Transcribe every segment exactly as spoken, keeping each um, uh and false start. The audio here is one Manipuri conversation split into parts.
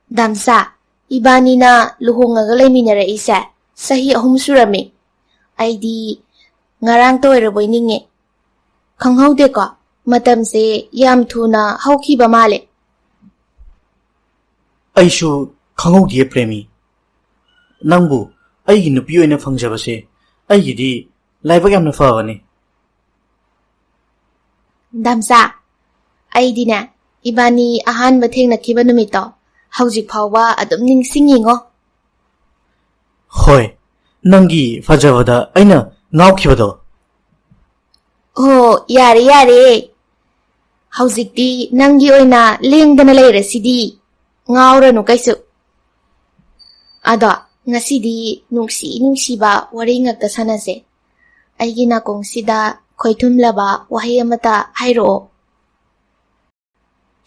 ꯗꯥꯝꯆꯥ, ꯏꯕꯥꯅꯤꯅ ꯂꯨꯍꯣꯡꯉꯒ ꯂꯩꯃꯤꯟꯅꯔꯛꯏꯁꯦ ꯆꯍꯤ ꯑꯍꯨꯝ ꯁꯨꯔꯝꯃꯤ꯫ ꯑꯩꯗꯤ ꯉꯔꯥꯡꯇ ꯑꯣꯏꯔꯕꯣꯏ ꯅꯤꯡꯉꯦ꯫ ꯈꯪꯍꯧꯗꯦꯀꯣ? ꯃꯇꯝꯁꯦ ꯌꯥꯝ ꯊꯨꯅ ꯍꯧꯈꯤꯕ ꯃꯥꯜꯂꯦ꯫ ꯑꯩꯁꯨ ꯈꯪꯍꯧꯗꯤꯌꯦ ꯄ꯭ꯔꯦꯃꯤ꯫ ꯅꯪꯕꯨ ꯑꯩꯒꯤ ꯅꯨꯄꯤ ꯑꯣꯏꯅ ꯐꯪꯖꯕꯁꯦ ꯑꯩꯒꯤꯗꯤ ꯂꯥꯏꯕꯛ ꯌꯥꯝꯅ ꯐꯕꯅꯤ꯫ ꯗꯥꯝꯆꯥ, ꯑꯩꯗꯤꯅꯦ, ꯏꯕꯥꯅꯤ ꯑꯍꯥꯟꯕ ꯊꯦꯡꯅꯈꯤꯕ ꯅꯨꯃꯤꯠꯇꯣ ꯍꯧꯖꯤꯛ ꯐꯥꯎꯕ ꯑꯗꯨꯝ ꯅꯤꯡꯁꯤꯡꯉꯤꯉꯣ꯫ ꯍꯣꯏ, ꯅꯪꯒꯤ ꯐꯖꯕꯗ ꯑꯩꯅ ꯉꯥꯎꯈꯤꯕꯗꯣ꯫ ꯑꯣ, ꯌꯥꯔꯦ, ꯌꯥꯔꯦ꯫ ꯍꯧꯖꯤꯛꯇꯤ ꯅꯪꯒꯤ ꯑꯣꯏꯅ ꯂꯦꯡꯗꯅ ꯂꯩꯔꯁꯤꯗꯤ꯫ ꯉꯥꯎꯔꯅꯨ ꯀꯩꯁꯨ꯫ ꯑꯗꯣ, ꯉꯁꯤꯗꯤ ꯅꯨꯡꯁꯤ ꯅꯨꯡꯁꯤꯕ ꯋꯥꯔꯤ ꯉꯥꯛꯇ ꯁꯥꯟꯅꯁꯦ꯫ ꯑꯩꯒꯤ ꯅꯥꯀꯣꯡꯁꯤꯗ ꯈꯣꯏꯊꯨꯝꯂꯕ ꯋꯥꯍꯩ ꯑꯃꯇ ꯍꯥꯏꯔꯛꯑꯣ꯫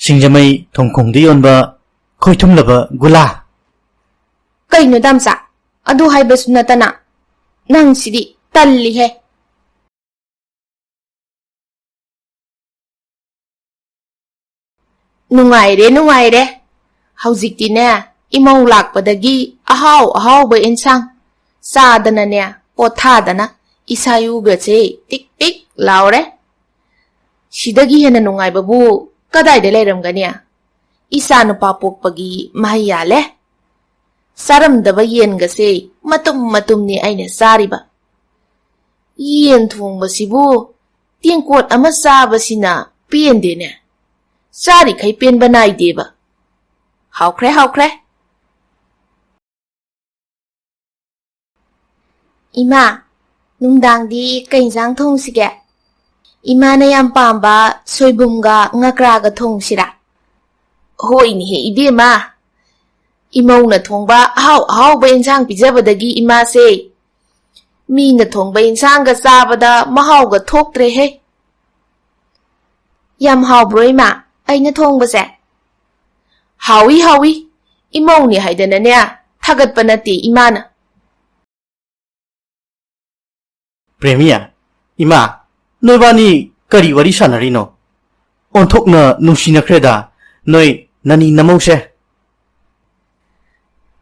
ꯁꯤꯡꯖꯃꯩ ꯊꯣꯡꯈꯣꯡꯗ ꯌꯣꯟꯕ ꯈꯣꯏꯊꯨꯝꯂꯕ ꯒꯨꯂꯥ꯫ ꯀꯩꯅꯣ ꯗꯥꯝꯆꯥ? ꯑꯗꯨ ꯍꯥꯏꯕꯁꯨ ꯅꯠꯇꯅ꯫ ꯅꯪꯁꯤꯗꯤ ꯇꯜꯂꯤꯍꯦ꯫ ꯅꯨꯡꯉꯥꯏꯔꯦ, ꯅꯨꯡꯉꯥꯏꯔꯦ꯫ ꯍꯧꯖꯤꯛꯇꯤꯅꯦ, ꯏꯃꯧ ꯂꯥꯛꯄꯗꯒꯤ ꯑꯍꯥꯎ ꯑꯍꯥꯎꯕ ꯏꯟꯁꯥꯡ ꯆꯥꯗꯅꯅꯦ, ꯄꯣꯊꯥꯗꯅ ꯏꯁꯥ ꯏꯎꯒꯁꯦ ꯇꯤꯛ ꯇꯤꯛ ꯂꯥꯎꯔꯦ꯫ ꯁꯤꯗꯒꯤ ꯍꯦꯟꯅ ꯅꯨꯡꯉꯥꯏꯕꯕꯨ ꯀꯗꯥꯏꯗ ꯂꯩꯔꯝꯒꯅꯤ? ꯏꯆꯥ ꯅꯨꯄꯥ ꯄꯣꯛꯄꯒꯤ ꯃꯍꯩ ꯌꯥꯜꯂꯦ꯫ ꯆꯥꯔꯝꯗꯕ ꯌꯦꯟꯒꯁꯦ ꯃꯇꯨꯝ ꯃꯇꯨꯝꯅꯤ ꯑꯩꯅ ꯆꯥꯔꯤꯕ꯫ ꯌꯦꯟ ꯊꯣꯡꯕꯁꯤꯕꯨ ꯇꯦꯡꯀꯣꯠ ꯑꯃ ꯆꯥꯕꯁꯤꯅ ꯄꯦꯟꯗꯦꯅꯦ꯫ ꯆꯥꯔꯤꯈꯩ ꯄꯦꯟꯕ ꯅꯥꯏꯗꯦꯕ꯫ ꯍꯥꯎꯈ꯭ꯔꯦ, ꯍꯥꯎꯈ꯭ꯔꯦ꯫ ꯏꯃꯥ, ꯅꯨꯡꯗꯥꯡꯗꯤ ꯀꯩ ꯏꯟꯁꯥꯡ ꯊꯣꯡꯁꯤꯒꯦ? ꯏꯃꯥꯅ ꯌꯥꯝ ꯄꯥꯝꯕ ꯁꯣꯏꯕꯨꯝꯒ ꯉꯀ꯭ꯔꯥꯒ ꯊꯣꯡꯁꯤꯔꯥ? ꯍꯣꯏꯅꯦꯍꯦ ꯏꯕꯦꯝꯃ, ꯏꯃꯧꯅ ꯊꯣꯡꯕ ꯑꯍꯥꯎ ꯑꯍꯥꯎꯕ ꯏꯟꯁꯥꯡ ꯄꯤꯖꯕꯗꯒꯤ ꯏꯃꯥꯁꯦ ꯃꯤꯅ ꯊꯣꯡꯕ ꯏꯟꯁꯥꯡꯒ ꯆꯥꯕꯗ ꯃꯍꯥꯎꯒ ꯊꯣꯛꯇ꯭ꯔꯦꯍꯦ꯫ ꯌꯥꯝ ꯍꯥꯎꯕ꯭ꯔꯣ ꯏꯃꯥ, ꯑꯩꯅ ꯊꯣꯡꯕꯁꯦ? ꯍꯥꯎꯏ, ꯍꯥꯎꯏ꯫ ꯏꯃꯧꯅꯦ ꯍꯥꯏꯗꯅꯅꯦ ꯊꯥꯒꯠꯄ ꯅꯠꯇꯦ ꯏꯃꯥꯅ꯫ ꯄ꯭ꯔꯦꯃꯤꯌꯥ, ꯏꯃꯥ, ꯅꯣꯏꯕꯥꯅꯤ ꯀꯔꯤ ꯋꯥꯔꯤ ꯁꯥꯟꯅꯔꯤꯅꯣ? ꯑꯣꯟꯊꯣꯛꯅ ꯅꯨꯡꯁꯤꯅꯈ꯭ꯔꯦꯗ ꯅꯣꯏ ꯅꯅꯤ ꯅꯃꯧꯁꯦ꯫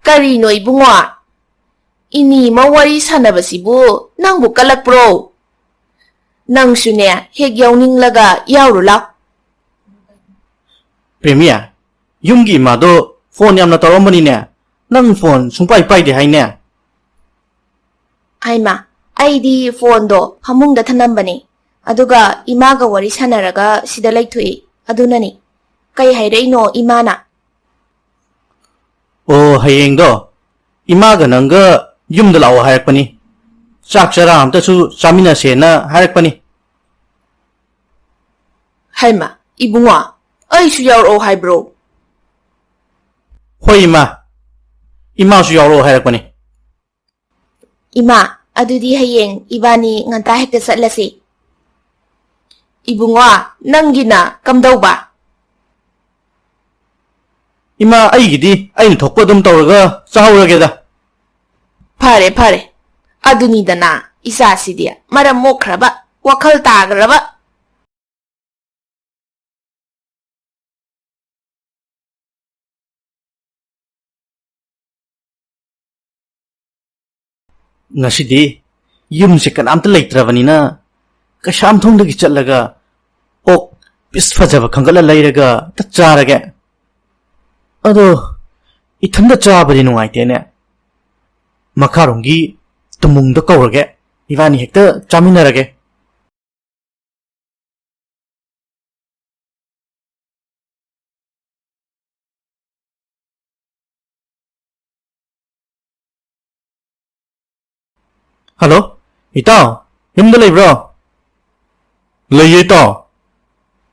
ꯀꯔꯤꯅꯣ ꯏꯕꯨꯡꯉꯣ? ꯏꯅꯤ ꯑꯃ ꯋꯥꯔꯤ ꯁꯥꯟꯅꯕꯁꯤꯕꯨ ꯅꯪꯕꯨ ꯀꯜꯂꯛꯄ꯭ꯔꯣ? ꯅꯪꯁꯨꯅꯦ, ꯍꯦꯛ ꯌꯥꯎꯅꯤꯡꯂꯒ ꯌꯥꯎꯔꯨ ꯂꯥꯎ꯫ ꯄ꯭ꯔꯦꯃꯤ, ꯌꯨꯝꯒꯤ ꯏꯃꯥꯗꯣ ꯐꯣꯟ ꯌꯥꯝꯅ ꯇꯧꯔꯝꯕꯅꯤꯅꯦ꯫ ꯅꯪ ꯐꯣꯟ ꯁꯨꯡꯄꯥꯏ ꯄꯥꯏꯗꯦ ꯍꯥꯏꯅꯦ꯫ ꯍꯩꯃꯥ, ꯑꯩꯗꯤ ꯐꯣꯟꯗꯣ ꯐꯃꯨꯡꯗ ꯊꯅꯝꯕꯅꯦ꯫ ꯑꯗꯨꯒ ꯏꯃꯥꯒ ꯋꯥꯔꯤ ꯁꯥꯟꯅꯔꯒ ꯁꯤꯗ ꯂꯩꯊꯣꯛꯏ꯫ ꯑꯗꯨꯅꯅꯤ꯫ ꯀꯩ ꯍꯥꯏꯔꯛꯏꯅꯣ ꯏꯃꯥꯅ? ꯑꯣ, ꯍꯌꯦꯡꯗꯣ ꯏꯃꯥꯒ ꯅꯪꯒ ꯌꯨꯝꯗ ꯂꯥꯛꯑꯣ ꯍꯥꯏꯔꯛꯄꯅꯤ꯫ ꯆꯥꯛ ꯆꯔꯥ ꯑꯝꯇꯁꯨ ꯆꯥꯃꯤꯟꯅꯁꯦꯅ ꯍꯥꯏꯔꯛꯄꯅꯤ꯫ ꯍꯩꯃꯥ, ꯏꯕꯨꯡꯉꯣ, ꯑꯩꯁꯨ ꯌꯥꯎꯔꯛꯑꯣ ꯍꯥꯏꯕ꯭ꯔꯣ? ꯍꯣꯏ ꯏꯃꯥ, ꯏꯃꯥꯁꯨ ꯌꯥꯎꯔꯛꯑꯣ ꯍꯥꯏꯔꯛꯄꯅꯤ꯫ ꯏꯃꯥ, ꯑꯗꯨꯗꯤ ꯍꯌꯦꯡ ꯏꯕꯥꯅꯤ ꯉꯟꯇꯥ ꯍꯦꯛꯇ ꯆꯠꯂꯁꯤ꯫ ꯏꯕꯨꯡꯉꯣ, ꯅꯪꯒꯤꯅ ꯀꯝꯗꯧꯕ? ꯏꯃꯥ, ꯑꯩꯒꯤꯗꯤ ꯑꯩꯅ ꯊꯣꯛꯄ ꯑꯗꯨꯝ ꯇꯧꯔꯒ ꯆꯥꯍꯧꯔꯒꯦꯗ꯫ ꯐꯔꯦ, ꯐꯔꯦ꯫ ꯑꯗꯨꯅꯤꯗꯅ, ꯏꯆꯥꯁꯤꯗꯤ ꯃꯔꯝ ꯃꯣꯛꯈ꯭ꯔꯕ, ꯋꯥꯈꯜ ꯇꯥꯈ꯭ꯔꯕ꯫ ꯉꯁꯤꯗꯤ ꯌꯨꯝꯁꯦ ꯀꯅꯥꯝꯇ ꯂꯩꯇ꯭ꯔꯕꯅꯤꯅ, ꯀꯩꯁꯥꯝꯊꯣꯡꯗꯒꯤ ꯆꯠꯂꯒ ꯑꯣꯛ ꯄꯤꯁ ꯐꯖꯕ ꯈꯟꯒꯠꯂ ꯂꯩꯔꯒ ꯆꯥꯔꯒꯦ꯫ ꯑꯗꯣ ꯏꯊꯟꯗ ꯆꯥꯕꯗꯤ ꯅꯨꯡꯉꯥꯏꯇꯦꯅꯦ꯫ ꯃꯈꯥꯔꯣꯝꯒꯤ ꯇꯨꯃꯨꯡꯗ ꯀꯧꯔꯒꯦ, ꯏꯕꯥꯅꯤ ꯍꯦꯛꯇ ꯆꯥꯃꯤꯟꯅꯔꯒꯦ꯫ ꯍꯜꯂꯣ, ꯏꯇꯥꯎ, ꯌꯨꯝꯗ ꯂꯩꯕ꯭ꯔꯣ? ꯂꯩꯌꯦ, ꯏꯇꯥꯎ꯫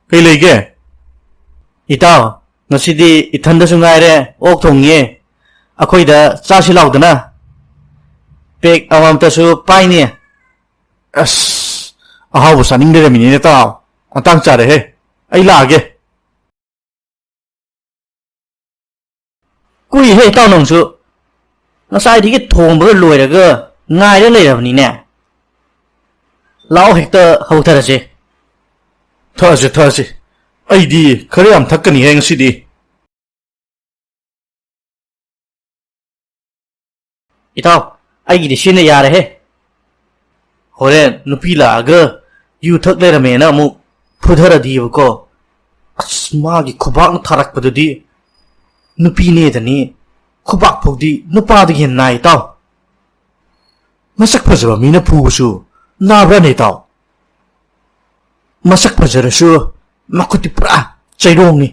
ꯀꯩ ꯂꯩꯒꯦ? ꯏꯇꯥꯎ, ꯉꯁꯤꯗꯤ ꯏꯊꯟꯗꯁꯨ ꯉꯥꯏꯔꯦ, ꯑꯣꯛ ꯊꯣꯡꯉꯤꯌꯦ꯫ ꯑꯩꯈꯣꯏꯗ ꯆꯥꯁꯤ ꯂꯥꯎꯗꯅ꯫ ꯄꯦꯛ ꯑꯃꯃꯝꯇꯁꯨ ꯄꯥꯏꯅꯦ꯫ ꯑꯁ, ꯑꯍꯥꯎꯕ ꯆꯥꯅꯤꯡ ꯂꯩꯔꯝꯃꯤꯅꯤꯅꯦ, ꯏꯇꯥꯎ꯫ ꯃꯇꯥꯡ ꯆꯥꯔꯦꯍꯦ꯫ ꯑꯩ ꯂꯥꯛꯑꯒꯦ꯫ ꯀꯨꯏꯍꯦ ꯏꯇꯥꯎ ꯅꯪꯁꯨ꯫ ꯉꯁꯥꯏꯗꯒꯤ ꯊꯣꯡꯕꯒ ꯂꯣꯏꯔꯒ ꯉꯥꯏꯔ ꯂꯩꯔꯕꯅꯤꯅꯦ꯫ ꯂꯥꯛꯑꯣ ꯍꯦꯛꯇ ꯍꯧꯊꯔꯁꯦ꯫ ꯊꯛꯑꯁꯦ, ꯊꯛꯑꯁꯦ꯫ ꯑꯩꯗꯤ ꯈꯔ ꯌꯥꯝ ꯊꯛꯀꯅꯤꯍꯦ ꯉꯁꯤꯗꯤ꯫ ꯏꯇꯥꯎ, ꯑꯩꯒꯤꯗꯤ ꯁꯤꯅ ꯌꯥꯔꯦꯍꯦ꯫ ꯍꯣꯔꯦꯟ ꯅꯨꯄꯤ ꯂꯥꯛꯑꯒ ꯌꯨ ꯊꯛ ꯂꯩꯔꯝꯃꯦꯅ ꯑꯃꯨꯛ ꯐꯨꯊꯔꯗꯤꯕꯀꯣ꯫ ꯑꯁ, ꯃꯥꯒꯤ ꯈꯨꯕꯥꯛꯅ ꯊꯥꯔꯛꯄꯗꯨꯗꯤ ꯅꯨꯄꯤꯅꯦꯗꯅꯤ, ꯈꯨꯕꯥꯛ ꯐꯥꯎꯗꯤ ꯅꯨꯄꯥꯗꯒꯤ ꯍꯦꯟꯅ ꯅꯥꯏ, ꯏꯇꯥꯎ꯫ ꯃꯁꯛ ꯐꯖꯕ ꯃꯤꯅ ꯐꯨꯕꯁꯨ ꯅꯥꯕ꯭ꯔꯥꯅꯦ, ꯏꯇꯥꯎ? ꯃꯁꯛ ꯐꯖꯔꯁꯨ ꯃꯈꯨꯠꯇꯤ ꯄꯨꯔꯥ ꯆꯩꯔꯣꯡꯅꯤ,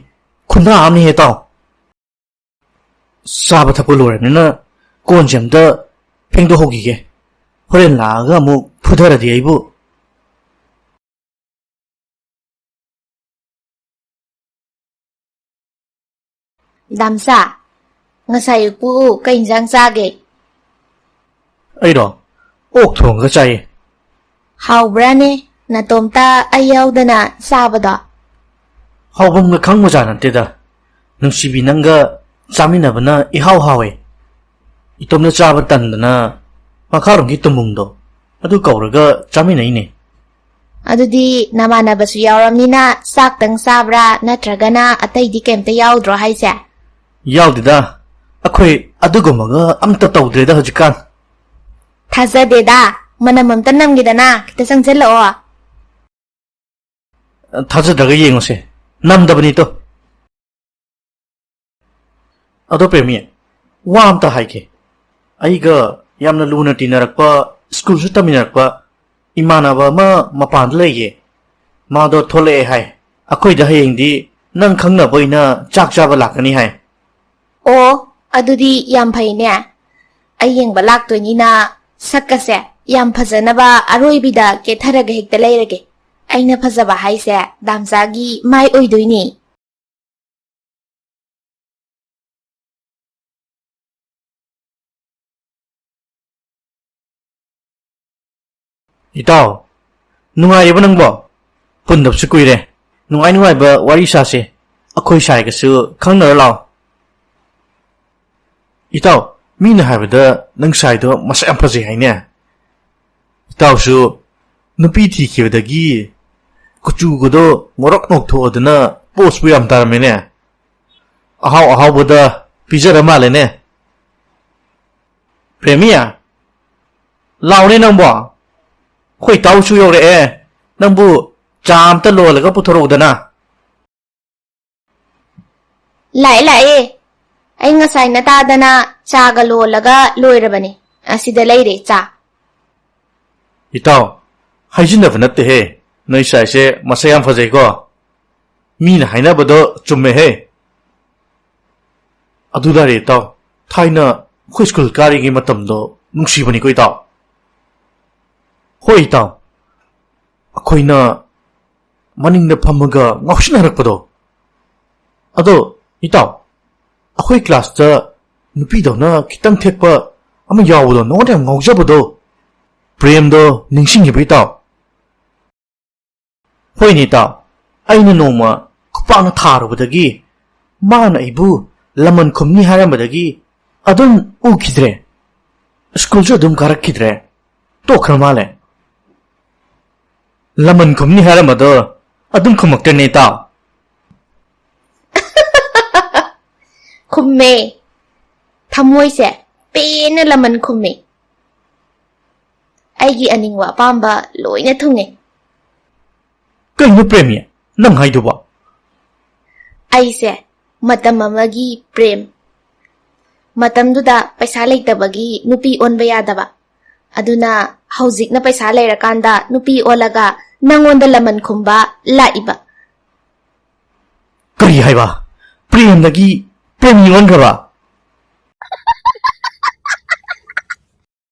ꯈꯨꯟꯗꯥ ꯑꯃꯅꯤ, ꯏꯇꯥꯎ꯫ ꯆꯥꯕ ꯊꯛꯄ ꯂꯣꯏꯔꯕꯅꯤꯅ ꯀꯣꯟꯁꯦ ꯑꯝꯇ ꯐꯦꯡꯗꯣꯛꯍꯧꯈꯤꯒꯦ꯫ ꯍꯣꯔꯦꯟ ꯂꯥꯛꯑꯒ ꯑꯃꯨꯛ ꯐꯨꯊꯔꯗꯤ ꯑꯩꯕꯨ꯫ ꯗꯥꯝꯆꯥ, ꯉꯁꯥꯏ ꯑꯌꯨꯛꯄꯨ ꯀꯩ ꯏꯟꯖꯥꯡ ꯆꯥꯒꯦ? ꯑꯩꯔꯣ? ꯑꯣꯛ ꯊꯣꯡꯉꯒ ꯆꯥꯏꯌꯦ꯫ ꯍꯥꯎꯕ꯭ꯔꯥꯅꯦ? ꯅꯇꯣꯝꯇ ꯑꯩ ꯌꯥꯎꯗꯅ ꯆꯥꯕꯗꯣ? ꯍꯥꯎꯐꯝꯒ ꯈꯪꯕꯖꯥꯠ ꯅꯠꯇꯦꯗ꯫ ꯅꯨꯡꯁꯤꯕꯤ, ꯅꯪꯒ ꯆꯥꯃꯤꯟꯅꯕꯅ ꯏꯍꯥꯎ ꯍꯥꯎꯋꯦ꯫ ꯏꯇꯣꯝꯅ ꯆꯥꯕ ꯇꯟꯗꯅ ꯃꯈꯥꯔꯣꯝꯒꯤ ꯇꯨꯝꯕꯨꯡꯗꯣ ꯑꯗꯨ ꯀꯧꯔꯒ ꯆꯥꯃꯤꯟꯅꯩꯅꯦ꯫ ꯑꯗꯨꯗꯤ ꯅꯃꯥꯟꯅꯕꯁꯨ ꯌꯥꯎꯔꯝꯅꯤꯅ ꯆꯥꯛꯇꯪ ꯆꯥꯕ꯭ꯔꯥ, ꯅꯠꯇ꯭ꯔꯒꯅ ꯑꯇꯩꯗꯤ ꯀꯩꯝꯇ ꯌꯥꯎꯗ꯭ꯔꯣ ꯍꯥꯏꯁꯦ? ꯌꯥꯎꯗꯦꯗ, ꯑꯩꯈꯣꯏ ꯑꯗꯨꯒꯨꯝꯕꯒ ꯑꯝꯇ ꯇꯧꯗ꯭ꯔꯦꯗ ꯍꯧꯖꯤꯛꯀꯥꯟ꯫ ꯊꯥꯖꯗꯦꯗ, ꯃꯅꯝ ꯑꯝꯇ ꯅꯝꯒꯦꯗꯅ, ꯈꯤꯇ ꯆꯪꯁꯤꯜꯂꯛꯑꯣ꯫ ꯊꯥꯖꯗ꯭ꯔꯒ ꯌꯦꯡꯉꯨꯁꯦ, ꯅꯝꯗꯕꯅꯤꯗꯣ꯫ ꯑꯗꯣ ꯄ꯭ꯔꯦꯃꯤ, ꯋꯥ ꯑꯝꯇ ꯍꯥꯏꯒꯦ꯫ ꯑꯩꯒ ꯌꯥꯝꯅ ꯂꯨꯅ ꯇꯤꯟꯅꯔꯛꯄ, ꯁ꯭ꯀꯨꯜꯁꯨ ꯇꯝꯃꯤꯟꯅꯔꯛꯄ ꯏꯃꯥꯟꯅꯕ ꯑꯃ ꯃꯄꯥꯟꯗ ꯂꯩꯌꯦ꯫ ꯃꯥꯗꯣ ꯊꯣꯛꯂꯛꯑꯦ ꯍꯥꯏ꯫ ꯑꯩꯈꯣꯏꯗ ꯍꯌꯦꯡꯗꯤ ꯅꯪ ꯈꯪꯅꯕ ꯑꯣꯏꯅ ꯆꯥꯛ ꯆꯥꯕ ꯂꯥꯛꯀꯅꯤ ꯍꯥꯏ꯫ ꯑꯣ, ꯑꯗꯨꯗꯤ ꯌꯥꯝ ꯐꯩꯅꯦ꯫ ꯑꯩ ꯌꯦꯡꯕ ꯂꯥꯛꯇꯣꯏꯅꯤꯅ ꯁꯛꯀꯁꯦ ꯌꯥꯝ ꯐꯖꯅꯕ ꯑꯔꯣꯏꯕꯤꯗ ꯀꯦꯊꯔꯒ ꯍꯦꯛꯇ ꯂꯩꯔꯒꯦ꯫ ꯑꯩꯅ ꯐꯖꯕ ꯍꯥꯏꯁꯦ ꯗꯥꯝꯆꯥꯒꯤ ꯃꯥꯏ ꯑꯣꯏꯗꯣꯏꯅꯦ꯫ ꯏꯇꯥꯎ, ꯅꯨꯡꯉꯥꯏꯔꯤꯕ ꯅꯪꯕꯣ? ꯄꯨꯟꯗꯕꯁꯨ ꯀꯨꯏꯔꯦ꯫ ꯅꯨꯡꯉꯥꯏ ꯅꯨꯡꯉꯥꯏꯕ ꯋꯥꯔꯤ ꯁꯥꯁꯦ꯫ ꯑꯩꯈꯣꯏ ꯁꯥꯏꯒꯁꯨ ꯈꯪꯅꯔ ꯂꯥꯛꯑꯣ꯫ ꯏꯇꯥꯎ, ꯃꯤꯅ ꯍꯥꯏꯕꯗ ꯅꯪ ꯁꯥꯏꯗꯣ ꯃꯁꯛ ꯌꯥꯝ ꯐꯖꯩ ꯍꯥꯏꯅꯦ꯫ ꯏꯇꯥꯎꯁꯨ ꯅꯨꯄꯤ ꯊꯤꯈꯤꯕꯗꯒꯤ ꯀꯨꯆꯨꯒꯗꯣ ꯉꯧꯔꯛ ꯉꯧꯊꯣꯛꯑꯗꯅ ꯄꯣꯁꯄꯨ ꯌꯥꯝ ꯇꯥꯔꯝꯃꯦꯅꯦ꯫ ꯑꯍꯥꯎ ꯑꯍꯥꯎꯕꯗ ꯄꯤꯖꯔ ꯃꯥꯜꯂꯦꯅꯦ꯫ ꯄ꯭ꯔꯦꯃꯤ, ꯂꯥꯎꯅꯦ ꯅꯪꯕꯣ꯫ ꯑꯩꯈꯣꯏ ꯏꯇꯥꯎꯁꯨ ꯌꯧꯔꯛꯑꯦ꯫ ꯅꯪꯕꯨ ꯆꯥ ꯑꯝꯇ ꯂꯣꯜꯂꯒ ꯄꯨꯊꯣꯔꯛꯎꯗꯅ꯫ ꯂꯥꯛꯑꯦ, ꯂꯥꯛꯑꯦ꯫ ꯑꯩ ꯉꯁꯥꯏ ꯅꯇꯥꯗꯅ ꯆꯥꯒ ꯂꯣꯜꯂꯒ ꯂꯣꯏꯔꯕꯅꯤ꯫ ꯑꯁꯤꯗ ꯂꯩꯔꯦ ꯆꯥ꯫ ꯏꯇꯥꯎ, ꯍꯥꯏꯖꯤꯟꯅꯕ ꯅꯠꯇꯦꯍꯦ꯫ ꯅꯣꯏ ꯁꯥꯏꯁꯦ ꯃꯁꯛ ꯌꯥꯝ ꯐꯖꯩꯀꯣ꯫ ꯃꯤꯅ ꯍꯥꯏꯅꯕꯗꯣ ꯆꯨꯝꯃꯦꯍꯦ꯫ ꯑꯗꯨ ꯂꯥꯏꯔꯤ ꯏꯇꯥꯎ, ꯊꯥꯏꯅ ꯑꯩꯈꯣꯏ ꯁ꯭ꯀꯨꯜ ꯀꯥꯔꯤꯉꯩ ꯃꯇꯝꯗꯣ ꯅꯨꯡꯁꯤꯕꯅꯤꯀꯣ ꯏꯇꯥꯎ꯫ ꯍꯣꯏ ꯏꯇꯥꯎ, ꯑꯩꯈꯣꯏꯅ ꯃꯅꯤꯡꯗ ꯐꯝꯃꯒ ꯉꯥꯎꯁꯤꯟꯅꯔꯛꯄꯗꯣ꯫ ꯑꯗꯣ ꯏꯇꯥꯎ, ꯑꯩꯈꯣꯏ ꯀ꯭ꯂꯥꯁꯇ ꯅꯨꯄꯤꯗꯧꯅ ꯈꯤꯇꯪ ꯊꯦꯛꯄ ꯑꯃ ꯌꯥꯎꯕꯗꯣ, ꯅꯉꯣꯟꯗ ꯌꯥꯝ ꯉꯥꯎꯖꯕꯗꯣ, ꯄ꯭ꯔꯦꯝꯗꯣ ꯅꯤꯡꯁꯤꯡꯉꯤꯕ ꯏꯇꯥꯎ? ꯍꯣꯏꯅꯦ ꯏꯇꯥꯎ, ꯑꯩꯅ ꯅꯣꯡꯃ ꯈꯨꯄꯥꯛꯅ ꯊꯥꯔꯨꯕꯗꯒꯤ ꯃꯥꯅ ꯑꯩꯕꯨ ꯂꯃꯟ ꯈꯨꯝꯅꯤ ꯍꯥꯏꯔꯝꯕꯗꯒꯤ ꯑꯗꯨꯝ ꯎꯈꯤꯗ꯭ꯔꯦ꯫ ꯁ꯭ꯀꯨꯜꯁꯨ ꯑꯗꯨꯝ ꯀꯥꯔꯛꯈꯤꯗ꯭ꯔꯦ꯫ ꯇꯣꯛꯈ꯭ꯔ ꯃꯥꯜꯂꯦ꯫ ꯂꯃꯟ ꯈꯨꯝꯅꯤ ꯍꯥꯏꯔꯝꯕꯗꯣ ꯑꯗꯨꯝ ꯈꯨꯝꯃꯛꯇ꯭ꯔꯦꯅꯦ ꯏꯇꯥꯎ꯫ ꯈꯨꯝꯃꯦ꯫ ꯊꯃꯣꯏꯁꯦ ꯄꯦꯟꯅ ꯂꯃꯟ ꯈꯨꯝꯃꯦ꯫ ꯑꯩꯒꯤ ꯑꯅꯤꯡꯕ ꯑꯄꯥꯝꯕ ꯂꯣꯏꯅ ꯊꯨꯡꯉꯦ꯫ ꯀꯩꯅꯣ ꯄ꯭ꯔꯦꯃꯤ, ꯅꯪ ꯍꯥꯏꯗꯨꯕꯣ? ꯑꯩꯁꯦ ꯃꯇꯝ ꯑꯃꯒꯤ ꯄ꯭ꯔꯦꯝ꯫ ꯃꯇꯝꯗꯨꯗ ꯄꯩꯁꯥ ꯂꯩꯇꯕꯒꯤ ꯅꯨꯄꯤ ꯑꯣꯟꯕ ꯌꯥꯗꯕ꯫ ꯑꯗꯨꯅ ꯍꯧꯖꯤꯛꯅ ꯄꯩꯁꯥ ꯂꯩꯔꯀꯥꯟꯗ ꯅꯨꯄꯤ ꯑꯣꯜꯂꯒ ꯅꯪꯉꯣꯟꯗ ꯂꯃꯟ ꯈꯨꯝꯕ ꯂꯥꯛꯏꯕ꯫ ꯀꯔꯤ ꯍꯥꯏꯕ? ꯄ꯭ꯔꯦꯝꯗꯒꯤ ꯄ꯭ꯔꯦꯃꯤ ꯑꯣꯟꯈ꯭ꯔꯕ?